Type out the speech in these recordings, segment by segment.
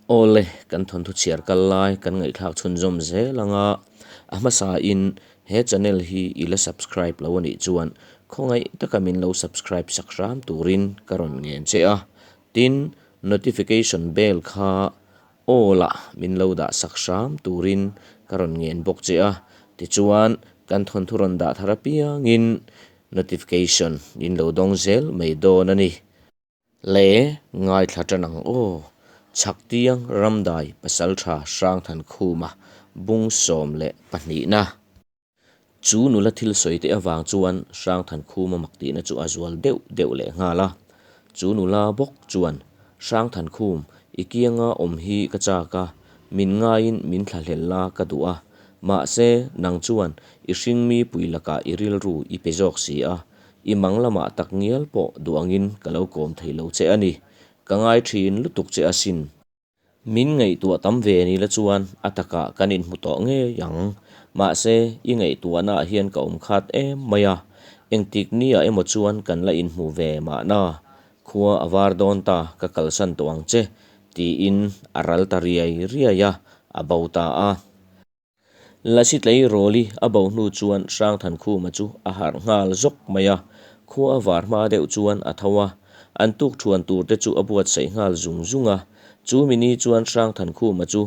Awle, kan thawnthu chhiar kal lai kan ngaihthlak chhunzawm zel anga a hmasa in he channel hi i la subscribe lo anih chuan khawngaih taka min lo subscribe sak hram turin ka rawn ngen che a, tin notification bell kha Aw lah min lo dah sak hram turin ka rawn ngen bawk che a, tichuan kan thawnthu rawn dah thar apiangin notification in lo dawng zel mai dawn a ni. Le ngaithla tan ang aw, Chhaktiang Ramdai Pasaltha Hrangthankhuma bung 12na. Chu nula thil sawi te avang chuan Hrangthankhuma mak tihna chu a zual deuh deuh leh nghal a. Chu nula bawk chuan, Hrangthankhum, i kianga awm hi ka chak a, min ngaiin min thlahlel la ka duh a. Mahse, nang chuan i hringmi pui lakah i rilru i pe zawk si a, i mang lamah tak ngial pawh duh angin ka lo kawm thei lo che a ni. Ka ngai thin lutuk che asin. Min ngaihtuah tam ve ni la chuan a takah kan inhmu tawh ngei ang. Mahse, i ngaihtuahnaah hian ka awm khat em mai a. Engtik niah emaw chuan kan la inhmu ve mahna. Khua a var dawn ta, ka kalsan tawh ang che, tiin a ral ta riai riai a, a bo ta a. Lasi tleirawl-i a bo hnu chuan Hrangthankhuma chu a harh nghal zawk mai a, khua a var hma deuh chuan a tho a, an tuk thuan tur te chu a buatsaih nghal zung zung a. Chu mini chuan Hrangthankhuma chu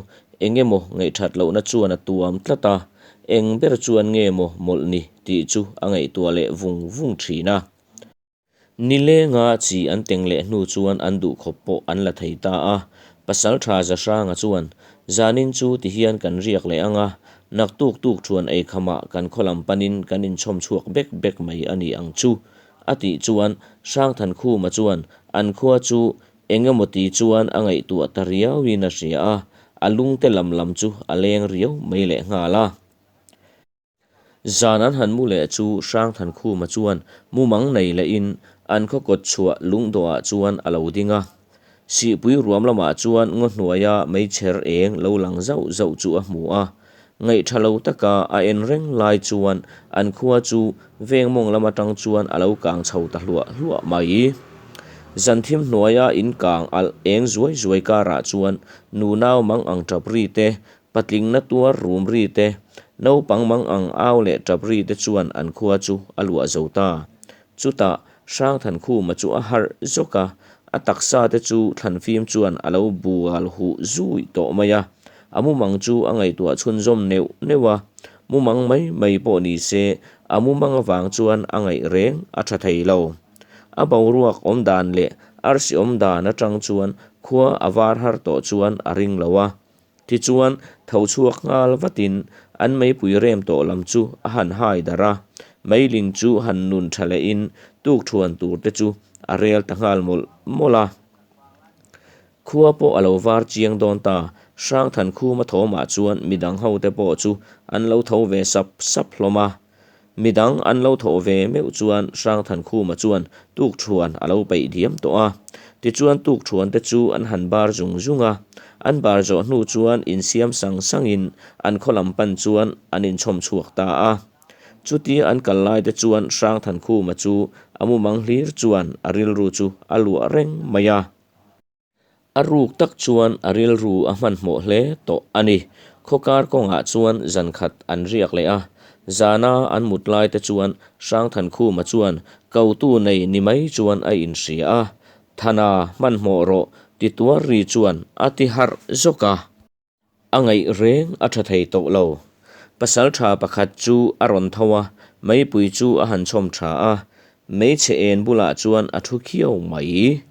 eng emaw ngaihthat lohna chuan a tuam tlat a, eng ber chuan nge maw mawlh ni tih chu a ngaihtuah leh vung vung thin a. Nilenga chi an teng leh hnu chuan an duhkhawp pawh an la thei ta a. Pasaltha Zahranga chuan, Zanin chu tihian kan riak leh ang a, naktuk tuk thuan eikhamah kan khaw lam panin kan inchhawm chhuak bek bek mai a ni ang chu, a tih chuan Hrangthankhuma chuan an khua chu eng emaw ti chuan a ngaihtuah ta riauin a hria a, a lungte lam lam chu a leng riau mai lehnghal a. Zan an han mu leh chu Hrangthankhuma chuan mumang nei lehin an khaw kawt chhuah lungdawhah chuan a lo ding a. Sihpui ruam lamah chuan ngaw hnuaia meichher eng lo lang zauh zauh chu a hmu a. Ngaihtha lo taka a en reng lai chuan an khua chu veng mawng lam atang chuan a lo kang chho ta hluah hluah mai. Zan thim hnuaia in kang alh eng zuai zuai karah chuan nunau mang ang tap ri te Patling na tuar rum ri te, naupang mang ang au leh tap ri te chuan an khua chu a luah zo ta. Chutah, Hrangthankhuma chu a harh zawk a, a taksa te chu thlanfim chuan a lo bual huh zui tawh mai a. A mumang chu a ngaihtuah chhunzawm neuh neuh a, mumang mai mai pawh ni se, a mumang avang chuan a ngaih reng a tha thei lo. A boruak awm dan leh arsi awm dan atang chuan khua a var har tawh chuan a ring lo a. Tichuan, tho chhuak nghal vatin an meipui rem tawh lam chu a han hai darh a, meiling chu han nun tha lehin tuk thuan tur te chu a rel ta nghal mawlh mawlh a. Khua pawh a lo var chiang dawn ta, Hrangthankhuma thawmah chuan midang ho te pawh chu an lo tho ve sap sap hlawm a. Midang an lo thawh ve meuh chuan Hrangthankhuma chuan tukṭhuan a lo peih diam tawh a. Tichuan tukṭhuan te chu an han bar zung zung a. An bar zawh hnu chuan insiam sang sangin an khaw lam pan chuan an inchhawm chhuak ta a. Chutia an kal lai te chuan Hrangthankhuma chu a mumang hlir chuan a rilru chu a luah reng mai a. A ruk tak chuan a rilru a hmanhmawh hle tawh a ni. Khawkar kawngah chuan zan khat an riak leh a, zana an mut lai te chuan Hrangthankhuma chuan kotu nei ni mai chuan a inhria a, Thana hmanhmawh rawh ti tuar ri chuan a ti harh zawk a. A ngaih reng a tha thei tawh lo. Pasal tha pakhat chu a rawn tho a, meipui chu a han chhawm tha a, hmeichhe en bulah chuan a thu khiau mai.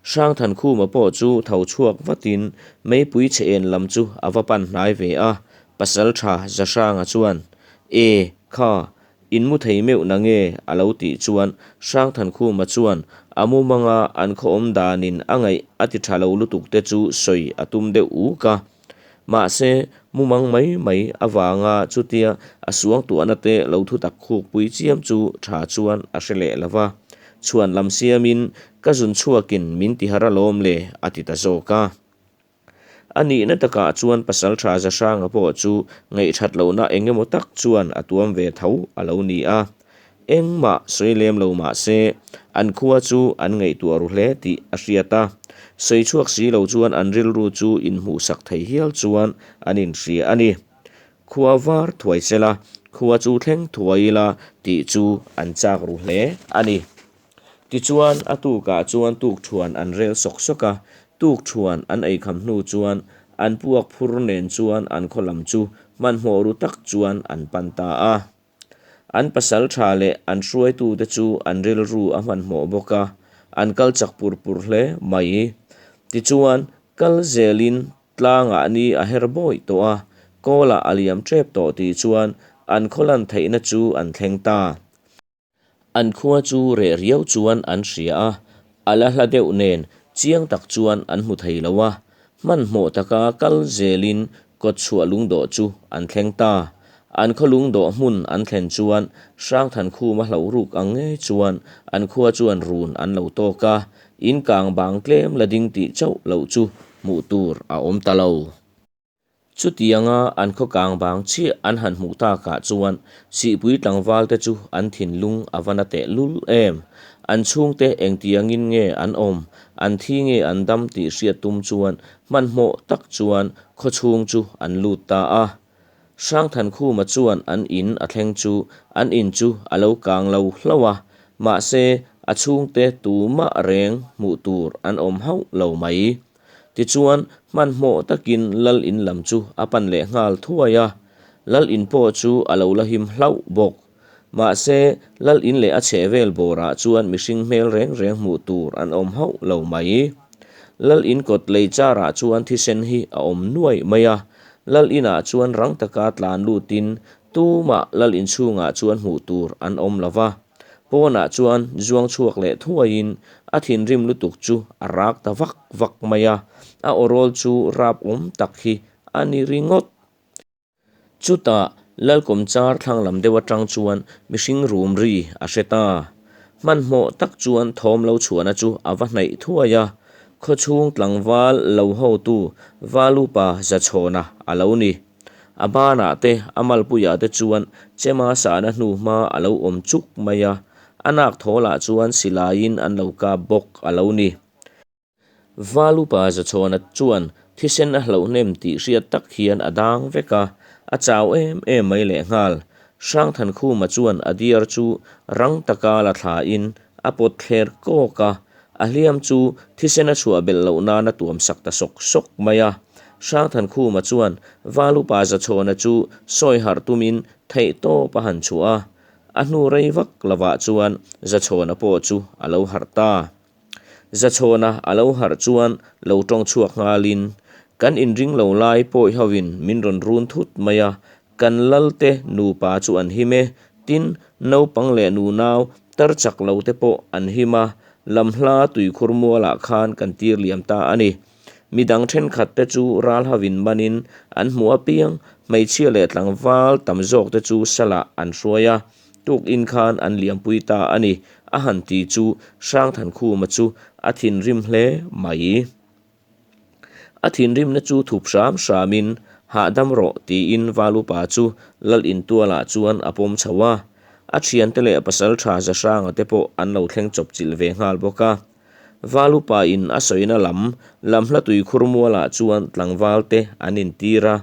Hrangthankhuma pawh chu tho chhuak vatin meipui chhe en lam chu a va pan hnai ve a, pasal tha Zahranga chuan, E, kha, In mu thei meuh na nge? a lo tih chuan Hrangthankhuma chuan a mumanga an khaw awm danin a ngaih a ti tha lo lutuk te chu sawi a tum deuh uk a. Mahse, mumang mai mai avanga chutia a suangtuahna te lo thu tak khukpui chiam chu tha chuan a hre leh lo va. Chhuan lam siamin ka zun chhuakin min ti har alawm le a ti ta zawk a. A nihna takah chuan Pasalṭha Zahranga pawh chu ngaihthat lohna eng emaw tak chuan a tuam ve tho a lo ni a. engmah sawi lem lo mah se, an khua chu an ngaihtuah ru hle tih a hriat a. Sawi chhuak si lo chuan an rilru chu inhmuhsak thei hial chuan an inhria a ni. Khua var thuai se la, khua chu thleng thuai ila tih chu an chak ru hle a ni. Tichuan, a tukah chuan tukṭhuan an rel sawk sawk a, tukṭhuan an eikham hnu chuan an puak phur nen chuan an khaw lam chu hmanhmawh ru tak chuan an pan ta a. An pasal tha leh an hruaitute chu an rilru a hmanhmawh bawk a, an kal chak pur pur hle mai. Tichuan, kal zelin Tlangah ni a her bawih tawh a, kawlah a liam tep tawh tih chuan an khaw lan theihna chu an thleng ta. An khua chu reh riau chuan an hria a, a la hla deuh nen chiang tak chuan an hmu thei lo a, hmanhmawh taka kal zelin kawtchhuah lungdawh chu an thleng ta. An khaw lungdawh hmun an thlen chuan Hrangthankhuma hloh ruk ang ngei chuan an khua chuan run an lo tawk a, In kang bang tlem la ding tih chauh loh chu hmuh tur a awm ta lo. Chutianga an khaw kang bang chiah an han hmuh takah chuan Sihpui tlangvalte chu an thinlung a va na teh lul em. An chhungte engtiangin nge an awm, an thi nge an dam tih hriat tum chuan hmanhmawh tak chuan khaw chhung chu an lut ta a. Hrangthankhuma chuan an in a thleng chu an in chu a lo kang lo hlauh a, mahse a chhungte tumah reng hmuh tur an awm hauh lo mai. Tichuan hmanhmawh takin lal in lam chu a pan leh nghal thuai a, lal in pawh chu a lo la him hlauh bawk. Mahse lal in leh a chhehvel bawrah chuan mihring hmel reng reng hmuh tur an awm hauh lo mai. Lal in kawt lei charah chuan thisen hi a awm nuai mai a, Lal inah chuan rang taka tlan lutin tumah lal inchhungah chuan hmuh tur an awm lo va. Pawnah chuan zuang chhuak leh thuaiin a thinrim lutuk chu a rak ta vak vak mai a, a awrawl chu rap awm tak hi a ni ringawt. Chutah Lalkawmchar thlang lam deuh atang chuan mihring rum ri a hre ta. Hmanhmawh tak chuan thawm lo chhuahna chu a va hnaih thuai a, khawchhung tlangval lo hotu Valupa Zachhawna a lo ni. A banah te, a malpuiah te chuan chema sahna hnu hma a lo awm chuk mai a, a nak thawlah chuan silaiin an lo kap bawk a lo ni. Valupa Zachhawna chuan thisen a hlauh hnem tih hriat tak hian a dang vek a, a chau em em mai lehnghal. Hrangthankhuma chuan a diar chu rang taka la thlain a pawt thler kawk a, a hliam chu thisen a chhuah belh loh nan a tuam sak ta sawk sawk mai a. Hrangthankhuma chuan Valupa Zachhawna chu sawi harh tumin theihtawp a han chhuah a, a hnu rei vak lovah chuan Zachhawna pawh chu a lo harh ta. Zachhawna a lo harh chuan lo tawng chhuak nghalin, Kan inring lo lai pawi hovin min rawn run thut mai a, kan lalte nupa chu an him e, tin, naupang leh nunau tar chak lo te pawh an him a, lamhla tuikhur mualah khan kan tir liam ta a ni. Midang thenkhat te chu ral hovin manin an hmuh apiang, hmeichhia leh tlangval tam zawk te chu salah an hruai a, Tukin khan an liampui ta a ni, a han ti chu Hrangthankhuma chu a thinrim hle mai. A thinrimna chu thup hram hramin, Hahdam rawh, tiin Valupa chu Lal intualah chuan a pawm chho a. A thiante leh pasal tha Zahranga te pawh an lo thleng chawp chilh ve nghal bawk a. Valupa in a sawina lam lamhla tuikhur mualah chuan tlangval te an intir a.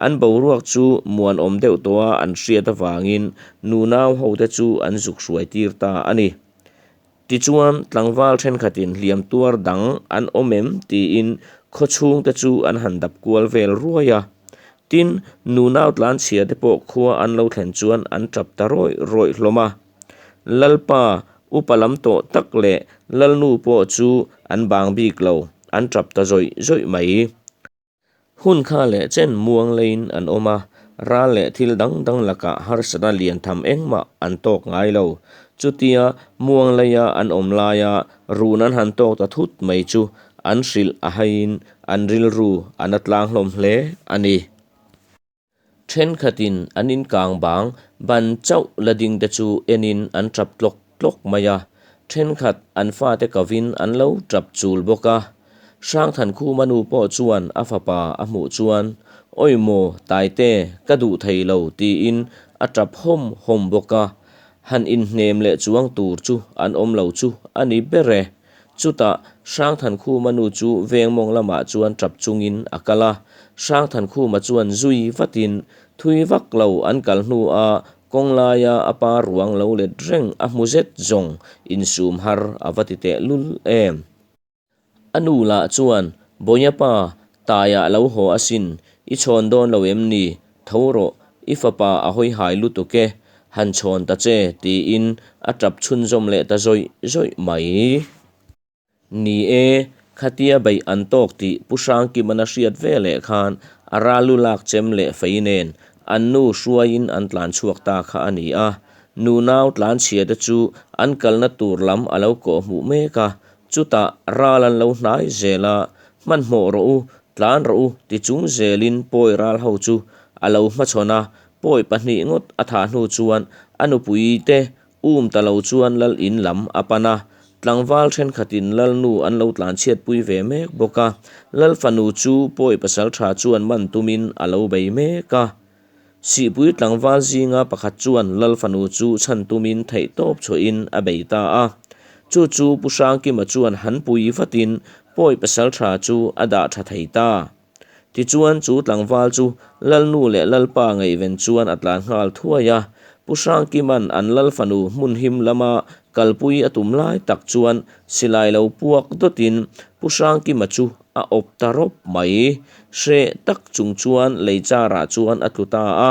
An boruak chu muanawm deuh tawha an hriat avangin nunau ho te chu an zuk hruai tir ta a ni. Tichuan tlangval thenkhatin hliam tuar dang an awm em tiin khawchhung te chu an han dap kual vel ruai a. Tin, nunau tlanchhia te pawh khua an lo thlen chuan an tap ta rawih rawih hlawm a. Lalpa, upa lam tawh tak leh Lalnu pawh chu an bang bik lo, an tap ta zawih zawih mai. Hun kha leh chen muang leiin an awm a, ral leh thil dang dang lakah harsatna lian tham engmah an tawk ngai lo. Chutia muang leia an awm laia run an han tawk ta thut mai chu an hrilh a haiin an rilru a na tlang hlawm hle a ni. Thenkhatin an inkang bang ban chauh la ding te chu enin an tap tlawk tlawk mai a, thenkhat an fate kovin an lo tap chul bawk a. Hrangthankhuma nu pawh chuan a fapa a hmuh chuan, Awi maw Taite, ka duh thei lo tiin a tap hawm hawm bawk a. Han inhnem leh chuang tur chu an awm lo chu a ni ber e. Chutah Hrangthankhuma nu chu veng mawng lamah chuan tap chungin a kal a. Hrangthankhuma chuan zui vatin thui vak lo an kal hnuah kawng laia a pa ruang lo let reng a hmu zet zawng insum har a va ti teh lul em. A nu lah chuan, Bawiha pa, Taiah lo haw asin, i chhawn dawn lo em ni? Tho rawh, i fapa a hawi hai lutuk e, han chhawn ta che, tiin a tap chhunzawm leh ta zawih zawih mai. Ni e, khatia beih an tawk tih Pu Hrangkiman a hriat ve leh khan a ral lu lak chem leh fei nen an nu hruaiin an tlan chhuak ta kha a ni a. Nunau tlanchhia te chu an kalna tur lam a lo kawhhmuh mek a, Chutah ral an lo hnai zel a, Hmanhmawh rawh u, tlan rawh u ti chung zelin pawi ral ho chu a lo hmachhawn a, pawi pahnih ngawt a thah hnu chuan a nupui te um ta lo chuan lal in lam a pan a, tlangval thenkhatin lal nu an lo tlanchhiatpui ve mek bawk a, lal fanu chu pawi pasal tha chuan man tumin a lo bei mek a. Sihpui tlangval zinga pakhat chuan Lal fanu chu chhan tumin theihtawp chhuahin a bei ta a. Chu chu Pu Hrangkima chuan han pui vatin pawi pasaltha chu a dah tha thei ta. Tichuan chu tlangval chu Lal nu leh Lalpa ngaihven chuan a tlan nghal thuai a. Pu Hrangkima'n an Lal fanu hmun him lama kalpui a tum lai tak chuan silai lo puak dawtin Pu Hrangkima chu a awp ta rawp mai. Hreh tak chung chuan lei charah chuan a tlu ta a.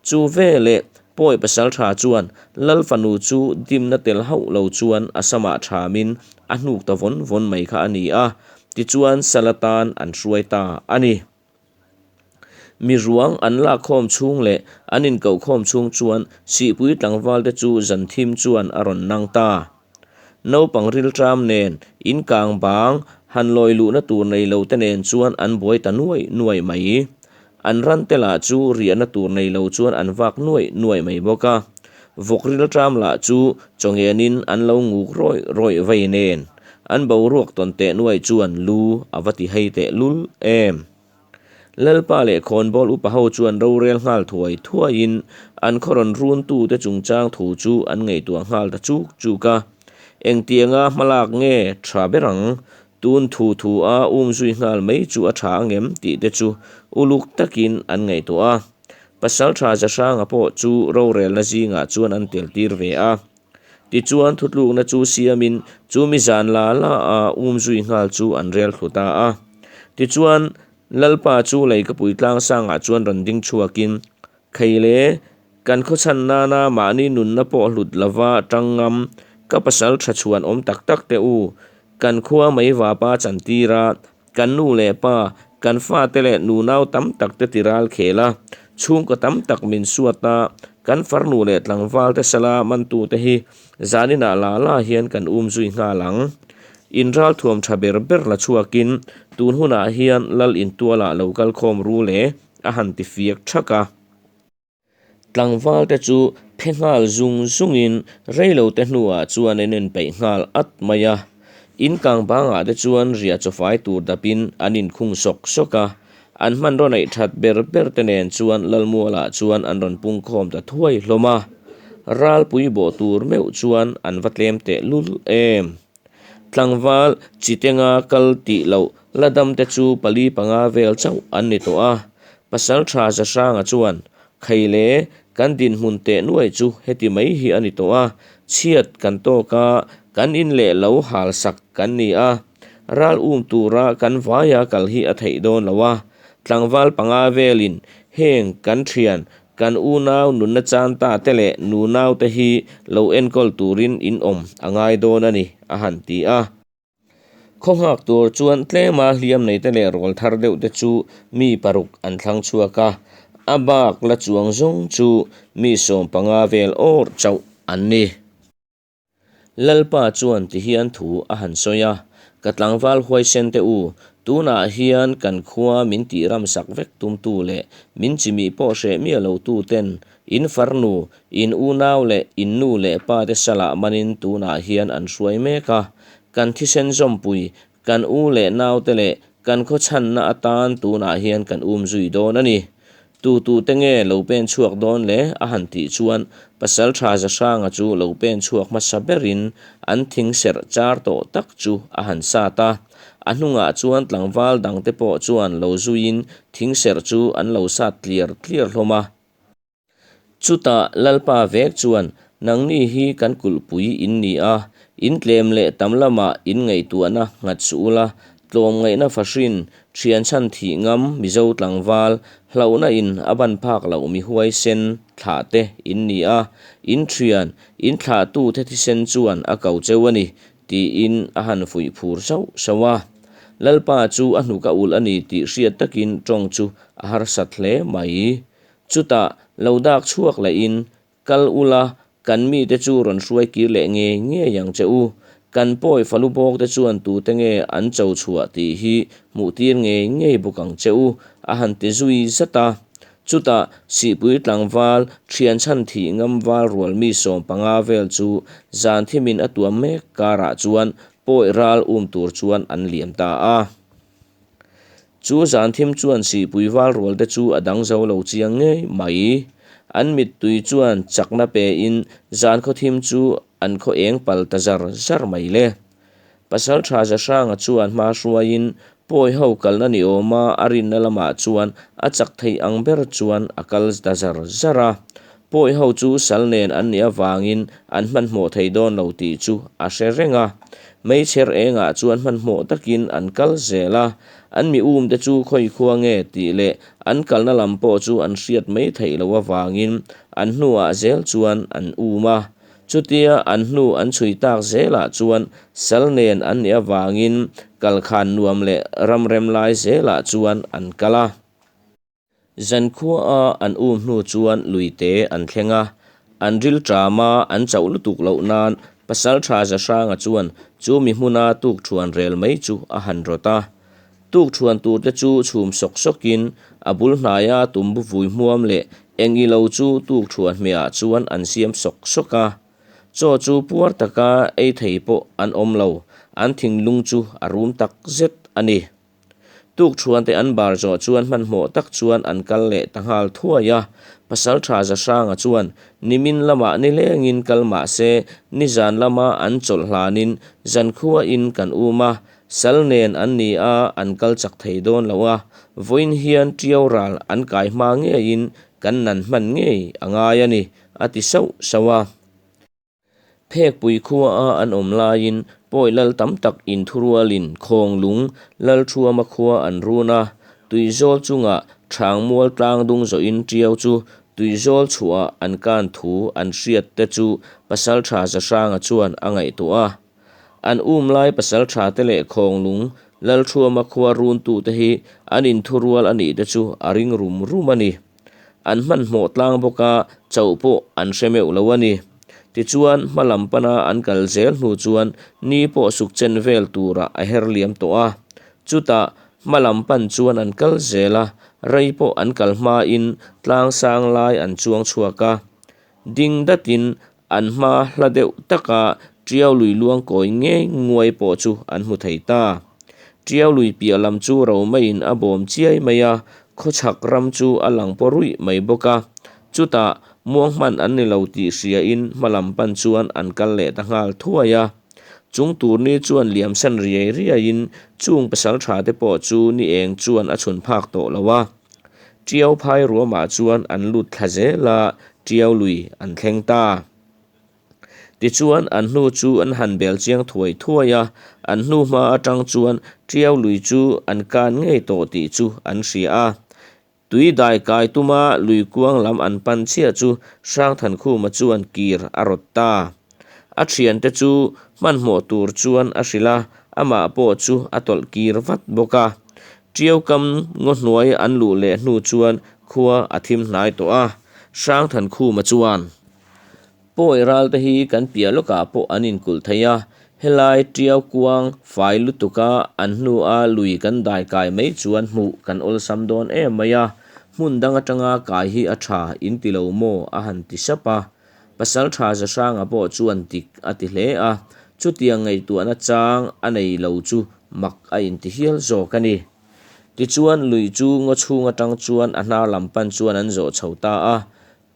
Chu veleh pawi pasaltha chuan Lal fanu chu dimna tel hauh lo chuan a samah thamin a hnuk ta vawn vawn mai kha a ni a. Tichuan sal atan an hruai ta a ni. Mi ruang an lakkhawm chhung leh an inkohkhawm chhung chuan Sihpui tlangvalte chu zan thim chuan a rawn nang ta. Naupang rilṭam nen in kang bang han lawi luhna tur nei lo te nen chuan an buai ta nuai nuai mai. An ran te lah chu riahna tur nei lo chuan an vak nuai nuai mai bawk a. Vawk rilṭam lah chu chawngenin an lo nguk rawih rawih vei nen an boruak tawn teh nuai chuan lu a va ti hei teh lul em. Lalpa leh khawnbawl upa ho chuan rorel nghal thuai thuaiin an khaw rawn runtute chungchang thu chu an ngaihtuah nghal ta chuk chuk a. Engtianga hmalak nge tha ber ang? Tun thu thu a umzui nghal mai chu a tha angem tih te chu uluk takin an ngaihtuah a. Pasaltha Zahranga pawh chu rorelna zingah chuan an tel tir ve a. Tichuan thutlukna chu siamin chu mi zan la la a umzui nghal chu an rel thlu ta a. Tichuan Lalpa chu Leikapui tlangsangah chuan rawn ding chhuakin, Kheile, kan khawchhan nana mahni nunna pawh hlut lova tang ngam, ka pasal tha chhuan awm tak tak teh u, kan khua mai vapa chantir a, Kan nu leh pa, kan fate leh nunau tam tak te tiral khel a, chhungkaw tam tak min suat a, kan farnu leh tlangval te sala mantu te hi zaninah la la hian kan um zui nghal ang. In ralthuam tha ber ber la chhuakin tun hunah hian lal intualah lo kal khawm ru le a han ti fiak thak a. Tlangval te chu phe nghal zung zungin reilo te hnuah chuan an inpeih nghal at mai a. In kang bangah te chuan riah chawfai tur dapin an inkhung sawk sawk a. An hmanraw neih that ber ber te nen chuan Lalmualah chuan an rawn pungkhawm ta thuai hlawm a. Ralpui bawh tur meuh chuan an va tlem teh lul em. Tlangval Chitenga kal tih loh la dam te chu pali panga vel chauh an ni tawh a. Pasaltha Zahranga chuan, Khaile, kan dinhmun teh nuai chu heti mai hi a ni tawh a, chhiat kan tawk a, kan in leh lo hal sak kan ni a, ral um tura kan vaia kal hi a theih dawn lo a, tlangval panga velin heng kan thian Kan unau nunna chan ta te leh nunau te hi lo enkawl turin in awm a ngai dawn a ni, a han ti a. Khaw nghak tur chuan tlema hliam nei te leh rawl thar deuh te chu mi paruk an thlang chhuak a, a bak la chuang zawng chu mi 15 vel awr chauh an ni. Lalpa chuan tihian thu a han sawi a, Ka tlangval huaisen te u, tunah hian kan khua min tih ramsak vek tumtu leh min chimih pawh hreh miah lo tu ten in farnu, in unau leh in nu leh pa te salah manin tunah hian an hruai mek a. Kan thisen zawmpui, kan u leh naute leh kan khawchhanna atan tunah hian kan umzui dawn a ni. Tu tu te nge lo pen chhuak dawn le? a han tih chuan Pasalṭha Zahranga chu lo pen chhuak hmasa berin an thing serh char tawh tak chu a han sat a. A hnungah chuan tlangval dangte pawh chuan lo zuiin thing serh chu an lo sat tliar tliar hlawm a. Chutah Lalpa vek chuan, Nangni hi kan kulhpui in ni a, in tlem leh tam lamah in ngaihtuahna nghat suh ula, tlawmngaihna fahrin, thian chhan thih ngam Mizo tlangval, hlauhna in a ban phak loh mi huaisen thlah te in ni a, in thian, in thlahtute thisen chuan a ko cheu a ni, tiin a han fuih phur sauh sauh a. Lalpa chu a hnuk a ulh a ni tih hriat takin tawng chu a harsat hle mai. Chutah lo dak chhuak lehin, Kal ula, kan mite chu rawn hruai kir leh ngei ngei ang che u. Kan pawi falu bawkte chuan tute nge an cho chhuah tih hi hmuh tir ngei ngei bawk ang che u, a han ti zui zat a. Chutah Sihpui tlangval, thian chhan thih ngam val rual mi 15 vel chu zan thimin a tuam mek karah chuan pawi ral um tur chuan an liam ta a. Chu zan thim chuan Sihpui val rual te chu a dang zo lo chiang ngei mai. An mittui chuan chakna pein zan khaw thim chu an khaw eng pal ta zar zar mai le. Pasaltha Zahranga chuan hma hruaiin pawi ho kalna ni awma a rinna lamah chuan a chak theih ang ber chuan a kal ta zar zar a. Pawi ho chu sal nen an nih avangin an hmanhmawh thei dawn lo tih chu a hre reng a. Meichher engah chuan hmanhmawh takin an kal zel a, an mi um te chu khawi khua nge tih leh an kalna lam pawh chu an hriat mai theih loh avangin an hnuah zel chuan an um a. Chutia an hnu an chhui tak zelah chuan sal nen an nih avangin kalkhan nuam leh ramrem lai zelah chuan an kal a. Zankhuaa an um hnu chuan luite an thleng a, an ril ṭam a, an chauh lutuk loh nan Pasalṭha Zahranga chuan chu mi hmuna tukṭhuan rel mai chu a han rawt a. Tukṭhuan turte chu chhum sawk sawkin a bul hnaia tumbu vui hmuam leh eng ilo chu tukṭhuan hmehah chuan an siam sawk sawk a. Chaw chu puar taka ei thei pawh an awm lo, an thinlung chu a rum tak zet a ni. Tukṭhuante an bar zawh chuan hmanhmawh tak chuan an kal leh ta nghal thuai a. Pasalṭha Zahranga chuan nimin lamah nilengin kal mah se nizan lama an chawlh hlanin zankhuain kan um a, sal nen an ni a, an kal chak thei dawn lo a, vawiin hian ṭiau ral an kai hma ngeiin kan nan hman ngei a ngai a ni, a ti sauh sauh a. Phekpui khuaa an awm laiin pawi lal tam tak inthurualin Khawnglung Lalthuama khua an run a, Tuizawl chungah Thangmual tlangdung zawhin Tiau chu Tuizawl chhuah an kan thu an hriat te chu Pasaltha Zahranga chuan a ngaihtuah a. An um lai Pasaltha te leh Khawnglung Lalthuama khua runtute hi an inthurual a nih te chu a ring rum rum a ni. An hmanhmawh tlang bawk a, chauh pawh an hre meuh lo a ni. Tichuan, hma lam pana an kal zel hnu chuan ni pawh suk chen vel turah a her liam tawh a. Chutah, hma lam pan chuan an kal zel a, rei pawh an kal hmain tlang sang lai an chuang chhuak a. Ding datin an hma hla deuh taka Tiau lui luang kawi ngei nguai pawh chu an hmu thei ta. Tiau lui piah lam chu romaiin a bawm chiai mai a, khawchhak ram chu a lang paw ruih mai bawk a. Chutah muang hman an ni lo tih hriain hma lam pan chuan an kal leh ta nghal thuai a. Chung turni chuan liamsan riai riaiin chung pasaltha te pawh chu ni eng chuan a chhun phak tawh lo a. Tiau phai ruamah chuan an lut thla zel a, Tiau lui an thleng ta. Tichuan an hnu chu an han bel chiang thuai thuai a, an hnu hma atang chuan Tiau lui chu an kan ngei tawh tih chu an hria a. Tui dai kai tuma lui kuang lam an pan chiah chu Hrangthankhuma chuan kir a rawt ta. A thiante chu hmanhmawh tur chuan a hrilh a, amah pawh chu a tawlh kir vat bawk a. Tiau kam ngaw hnuai an luh leh hnu chuan khua a thim hnai tawh a, Hrangthankhuma chuan. Pawi ral te hi kan piah lawkah pawh an inkulh thei a, helai tiau kuang fai lutuka an hnua lui kan dai kai mai chuan hmuh kan awlsam dawn em mai a, hmun dang atanga kai hi a tha in ti lo maw a han ti sap a. Pasaltha Zahranga pawh chuan dik a ti hle a, chutiang ngaihtuahna chang a nei lo chu mak a inti hial zawk a ni. Tichuan lui chu ngaw chhung atang chuan a hnar lam pan chuan an zawh chho ta a.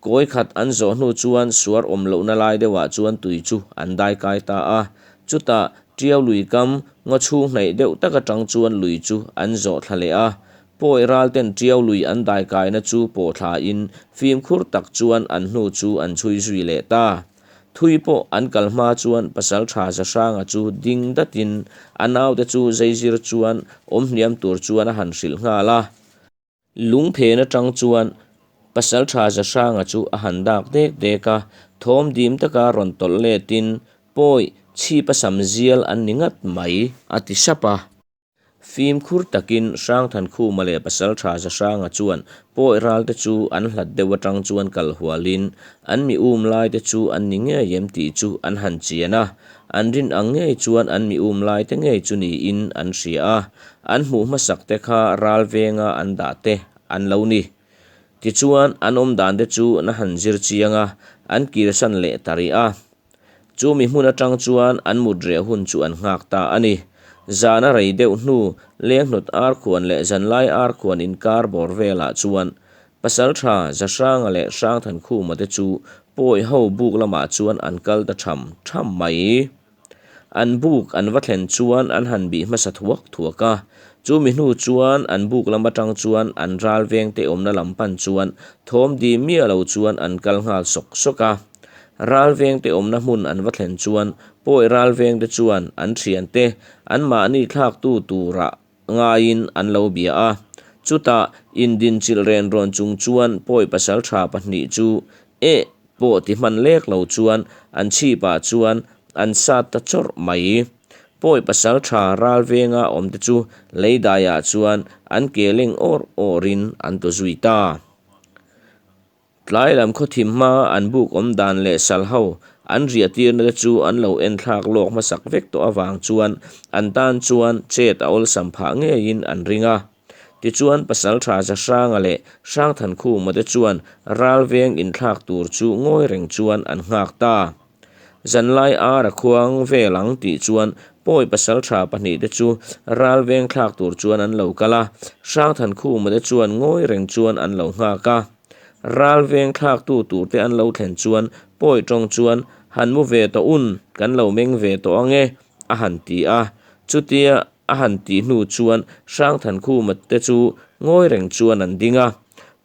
Kawi khat an zawh hnu chuan suar awm lohna lai deuhah chuan tui chu an dai kai ta a. Chutah Tiau lui kam ngaw chhung hnaih deuh tak atang chuan lui chu an zawh thla leh a. Pawi ral ten Tiau lui an dai kaina chu pawh thla in fimkhur tak chuan an hnu chu an chhui zui leh ta. Thui pawh an kal hma chuan Pasalṭha Zahranga chu ding datin a naute chu zeizir chuan awm hniam tur chuan a han hrilh nghal a. Lung phen atang chuan Pasalṭha Zahranga chu a han dak dek dek a, thawm dim taka rawn tawlh letin, Pawi, chhipa sam zial an ni ngat mai, a ti sap a. Fimkhur takin Hrangthankhuma leh Pasalṭha Zahranga chuan pawi ralte chu an hlat deuh atang chuan kal hualin an mi um laite chu an ni ngei em tih chu an han chian a, an rin ang ngei chuan an mi um laite ngei chu niin an hria a, an hmuh hmasak te kha ral venga an dah te an lo ni. Tichuan an awm dan te chu an han zir chiang a, an kirsan leh ta rih a. Chu mi hmun atang chuan an mut reh hun chu an nghak ta a ni. Zan a rei deuh hnu, lenghnawt arkhuan leh zanlai arkhuan inkar bawr velah chuan Pasaltha Zahranga leh Hrangthankhuma te chu pawi ho buk lamah chuan an kal ta tham tham mai. An buk an va thlen chuan an han bih hmasa thuak thuak a, chu mi hnu chuan an buk lam atang chuan an ral vengte awmna lam pan chuan thawm dim miah lo chuan an kal nghal sawk sawk a. Ral vengte awmna hmun an va thlen chuan pawi ral vengte chuan an thiante anmahni thlaktu turah ngaiin an lo bia a. Chutah indinchilh ren rawn chung chuan pawi pasal tha pahnih chu eh pawh ti hman lek lo chuan an chhipah chuan an sat ta chawrh mai. Pawi pasal tha ral venga awmte chu leidaiah chuan an ke leng awr awrin an tu zui ta. Tlai lam khawthim hma an buk awm dan leh sal ho an riah tirna te chu an lo en thlak lawk hmasak vek tawh avang chuan an tan chuan chet a awlsam phah ngeiin an ring a. Tichuan Pasaltha Zahranga leh Hrangthankhuma te chuan ral veng inthlak tur chu ngawi reng chuan an nghak ta. Zanlai ar a khuang vel ang tih chuan pawi pasaltha pahnihte chu ral veng thlak tur chuan an lo kal a, Hrangthankhuma te chuan ngawi reng chuan an lo nghak a. Ral veng thlaktu turte an lo thlen chuan pawi tawng chuan han mu ve tawh un, kan lo meng ve tawh ang e, a han ti a. Chutia a han tih hnu chuan Hrangthankhuma te chu ngawi reng chuan an ding a.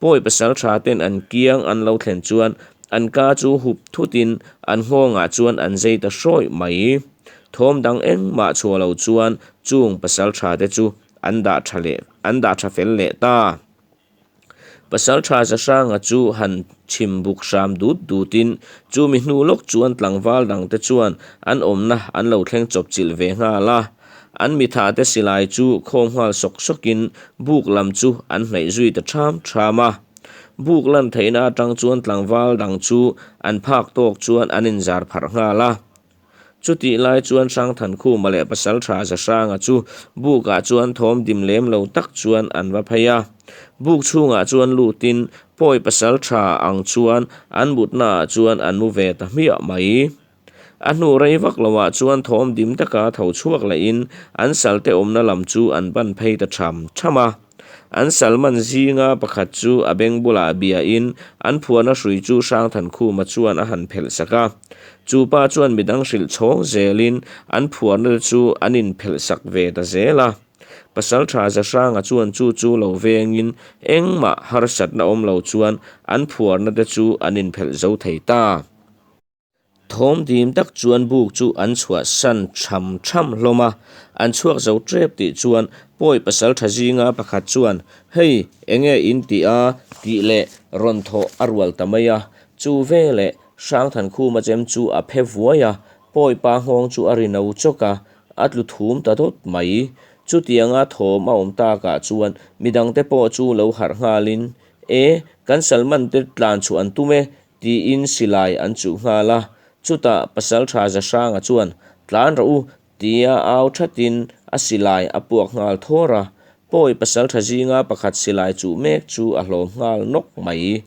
Pawi pasaltha ten an kiang an lo thlen chuan an ka chu hup thutin an nghawngah chuan an zei ta hrawih mai. Thawm dang engmah chhuah lo chuan chung pasaltha te chu an dah tha leh an dah tha fel leh ta. Pasaltha Zahranga chu han chhim buk hram dut dutin chumi hnu lawk chuan tlangval dangte chuan an awmna an lo thleng chawp chilh ve nghal a. An mithate silai chu khawm nghal sawk sawkin buk lam chu an hnaih zui ta ṭham ṭham a. Buk lan theihna atang chuan tlangval dang chu an phak tawk chuan an inzar pharh nghal a. Chutih lai chuan Hrangthankhuma leh Pasalṭha Zahranga chu bukah chuan thawm dim lem lo tak chuan an va phei a. Buk chhungah chuan lutin pawi pasalṭha ang chuan an mutnaah chuan an mu ve ta hmiah mai. A hnu rei vak loah chuan thawm dim taka tho chhuak lehin an salte awmna lam chu an pan phei ta ṭham ṭham a. An salman zinga pakhat chu a beng bulah biain an phuahna hrui chu Hrangthankhuma chuan a han phelh sak a. Chu pa chuan midang hrilh chhawng zelin an phuahna te chu an inphelh sak ve ta zel a. Pasalṭha Zahranga chuan chu chu lo vengin engmah harsatna awm lo chuan an phuahna te chu an inphelh zo thei ta. Thawm dim tak chuan buk chu an chhuahsan tham tham hlawm a, an chhuak zo tep tih chuan pawi pasal tha zinga pakhat chuan, Hei, enge in tih a? tih leh rawn thawh a rual ta mai a. Chu veleh Hrangthankhuma chem chu a phe vuai a, pawi pa nghawng chu a ri no chawk a, a tlu thum ta dawt mai. Chutianga thawm a awm takah chuan midangte pawh chu lo harh nghalin, E, kan Salman te tlan chhuah an tum e, Tiin silai an chuh nghal a, chutah Pasalṭha Zahranga chuan, Tlan rawh u, tia au thatin a silai a puak nghal thawr a, pawi Pasalṭha zinga pakhat silai chuh mek chu a hlawm nghal nawk mai.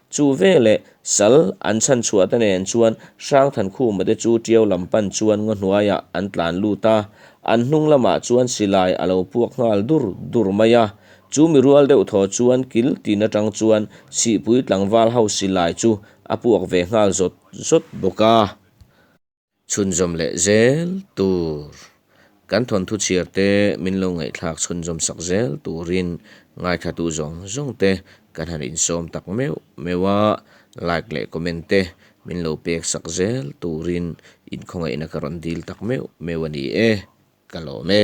Chu veleh sal an chhan chhuah te nen chuan Hrangthankhuma te chu ṭiau lam pan chuan ngaw hnuaiah an tlan lut a, an hnung lamah chuan silai a lo puak nghal dur dur mai a. Chu mi rual deuh thaw chuan kil tin atang chuan Sihpui tlangval ho silai chu a puak ve nghal zawt zawt bawk a. Chhunzawm leh zel tur. Kan thawnthu chhiar te min lo ngaihthlak chhunzawm sak zel turin ngaithlatu zawng zawng te kan han insawm tak meuh meuh a, like leh comment te min lo pek sak zel turin inkhawngaihna ka rawn dil tak meuh meuh a ni e, ka lawm e.